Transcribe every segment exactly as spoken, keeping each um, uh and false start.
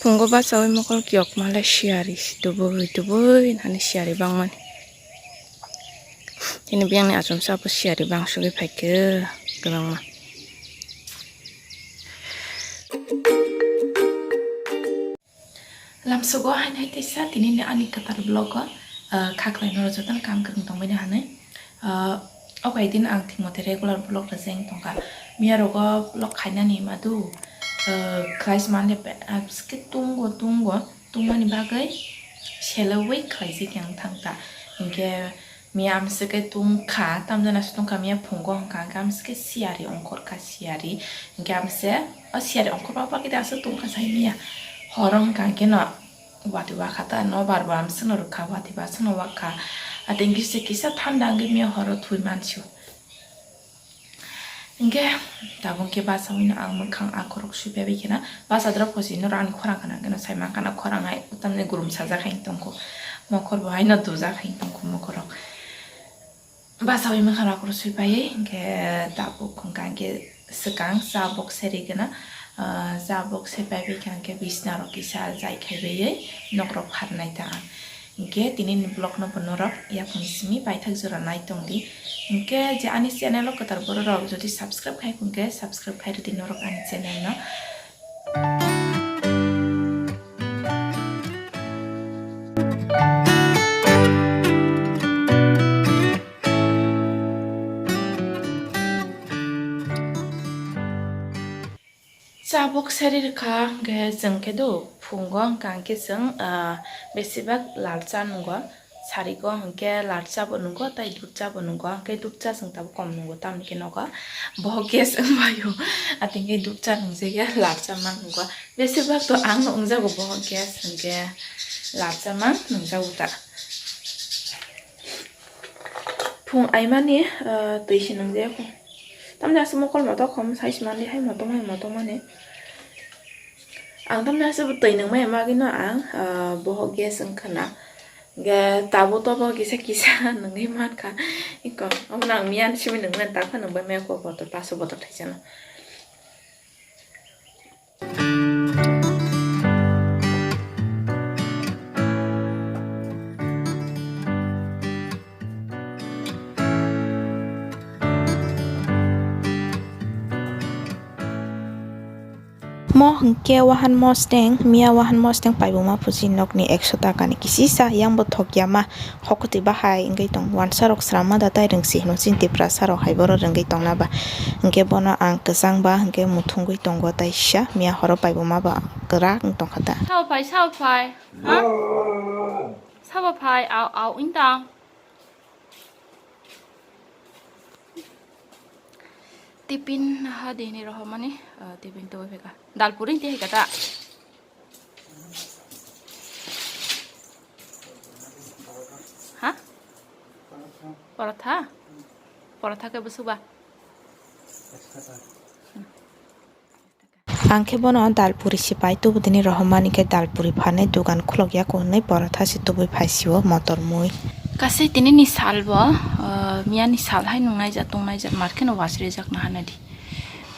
Phungo bachaui mokol kiyokma le siyari dubui dubui hinani siyari bangmani. Tini biyangni achomsa bo siyari bangsugui phaikhe kwbangma. Lamsogo haini hai teisa tinini ani kwtal vlog o, ah, khaklai norok jotono kam kwrwng tongbaini hanwi. Ah, o kaidin ang thik mote regular vlog rwjak tongkha. Miya rogo vlog khainani madu, ah, khlai se mande pe-, ah, bwskhe tungo, tungo, tungmani bagwi selewi khlaijak yang thangkha. Hinkhe miya amswk khe tungkha, tamjani aswk tungkha, miya phungo hwnkha, hwnkhe amswk khe siyari ongkhorkha, siyari. Hinkhe amse o siyari ongkhorma bagwi de aswk tungkha sai miya. Horo hwnkha hinkhe no watwi wakha ta, nobar bo amswkno rwkha, watwi bo aswkno wakha. Ateng kisa kisa thanda wngwi miya horo thwi mansio. Hinkhe tabuk khe bachawino ang mwkhang akhorok sui paibai kheno, bachadrok phosi norok ani khorang khna kheno sai mankha na, khorang hai tamni gurum sajak hai tongkho, mokhor bo haino dujak hai tongkho mokhorok. Bachawi mwkhang akhorok sui paiwi hinkhe tabuk hwnkha hinkhe swkang cha bok seri gana, ah, cha bok se paibai kha hinkhe bisna rok kisa jai khai baiwi nok rok pharnai ta ang. Hinkhe tini ni vlog no bo norok yapung simi paithak jora nai tong di. Hinkhe je ani channel o kwtal borok rok jodi subscribe khai hinkhe subscribe khai rwdi norok ani channel no. Chabuk sari rwkha, hwnkhe chwng khe do phungo hwnkha hwnkhe chwng, ah, besibak lal cha nwngo, sarigo hwnkhe lal cha bo nwngo tei dudh cha bo nwngo, hwnkhe dudh cha chwng tabuk kom nwngo, tamni khe nogo bohok gas wngbaio, atwng khe dudh cha nwngjagya lal cha ma nwngo, besibak to ang no wngjago bohok gas hwnkhe lal cha ma nwngjago ta. Phung aimani, ah, twi se nwngjaya kho. Tamni aswk mokol motok khom, sai se mandi hai motom hai motom mani. Ang tamni aswk bo twi nungmaya magwino ang, ah, bohok gas wngkha na. Ge tabuk tobo kisa kisa nungwi mankha. Iko, omono ang miyani simi nungmani takha nungbai maya kho botol, paso botol thaisano. Mo hwnkhe wahan mosteng, miya wahan mosteng paibuma phusi nokni ekso taka ni kisisa, yang bo thok yama. Hokoti bahai wngwi tong, wansa rok sramma da tai rwngsi hino chini Tiprasa rok hai boro rwngwi tongna ba. Hwnkhe bono ang kwchang ba hwnkhe muthungwi tongo tai sisa, miya horo paibuma ba kwrak wng tongkha ta. Sao phai, sao phai. Ha? Sao phai, au, au, intang. Tipin ha dini rohomani, ah, tipin to pheka. Dal puri te hika ta. Ha? Porotha? Porotha khe bwswk ba? Ang khe bono dal puri se pai tubu dini rohormani khe dal puri phanai dugan khulok ya ko hwnwi porotha se tubui phai sio motor mui. Kasai tini ni sal bo, ah, miya ni sal hai nung naijak tong naijak mar kheno wasri jak na hana di.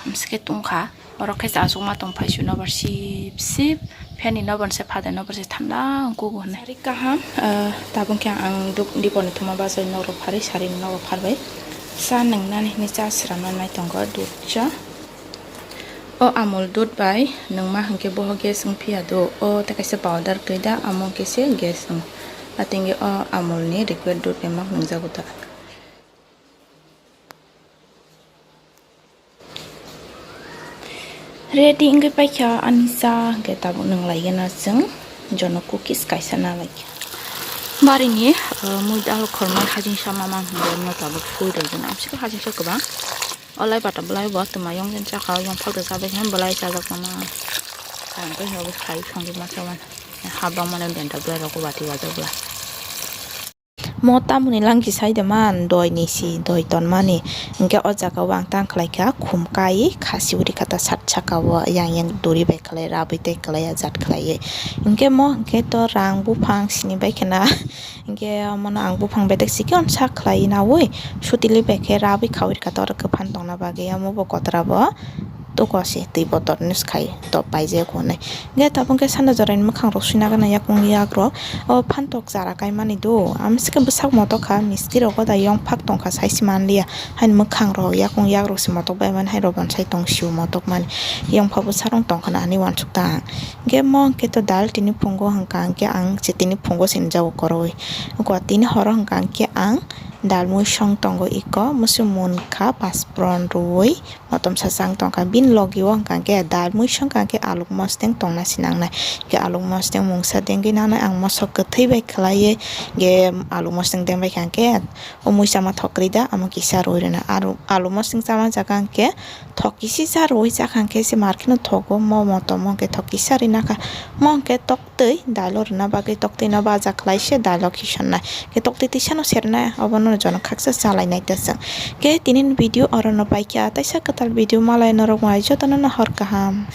Hamsike tungkha. Oro khe chachukma tong phai sui nobar sip sip. Fan ni nobar se phada nobar se thanda wngkugo hwnwi. Sari kaham, ah, tabuk khe ang duk-, dipor ni thuma bachai nogo pharwi sari nogo pharbai. Cha nwngnani hwnwi cha sramna nai tongo dudh cha. O Amul dudh bai nungma hwnkhe boho gas wngphiya do. O tei kaisa powder kwrwi da, amo hwnkhe se gas wng. Atingwi o Amul ni liquid dudh bai ma nungjago da. Ready wngwi paikha ani cha, hwnkhe tabuk nwnglai gana chwng jono cookies kaisa nalaikha. Barini, uh, muida hal khorma hajing sama mang hwnwi no tabuk phui rwgwna amsika hajingsa kwbang. O lai bata bwlai bo twma yong jen chakha, yong phakta chabai khe bwlai chajak mano. Ang khe hobo khai songwi ma chawan. Habang mano denta bwlai rok bati wajak bwlai. Mo tamoni langki sai de man, doi ni si, doi ton mani. Hingke o jaga o ang tang khlai kha, khum kai, khasi uri kha ta sat saka o, yang yang duri bai khlai, rabui tei khlai ya jat khlai ye. Hingke mo hingke to rang buphang sini bai khena. Hingke omono ang buphang bedek sikhe on sak khlai naui, sutili bai khe rabui khaui kha ta oro kwphan tongna bagwi, omo bo kotora bo. Tuko se twi botor nws khai top paijak hwnwi. Hwnkhe tabuk khe sanda joraini mwkhang rok swina gana yakung yak rok. O phantok chara kaimani do. Amsike bwsak motok kha misti rok da yong phak tongkha sai se manliya. Haini mwkhang rok yakung yak rok se motok bai mani hai rok bonsai tong sio motok mani. Yong pha bwsa rok tongkha na ani wansuk ta ang. Hwnkhe mo hwnkhe to dal tini phungo hwnkha hwnkhe ang se tini phungo se njago koroi. Uko tini horo hwnkha hwnkhe ang dal mui song tongo iko musu munkha paspron rwui. Motom sachang tongkha bini logi o hwnkha khe dal muisong hwnkha khe aluk mosteng tongna sinangnai. Khe aluk mosteng mungsa dengwi nanai ang mosok kwthwi bai khwlaiwi khe aluk mosteng dengbai kha khe o muisa ma thok kwrwi da amo kisa rwi rwna. Aru aluk mosteng chama jaga hwnkhe thok kisi sa rwi chakha khe se market no thogo mo motom hwnkhe thok kisa rwi nakha mo hwnkhe tok twi dailo rwna bagwi toktwi no baja khlai se dailo khisonnai. Khe toktwi tisa no sernai obono jono khaksa chalai nai ta chwng. Khe tini video oro no paikha, taisa kwtal video malai norok mai jotono no hor kaham.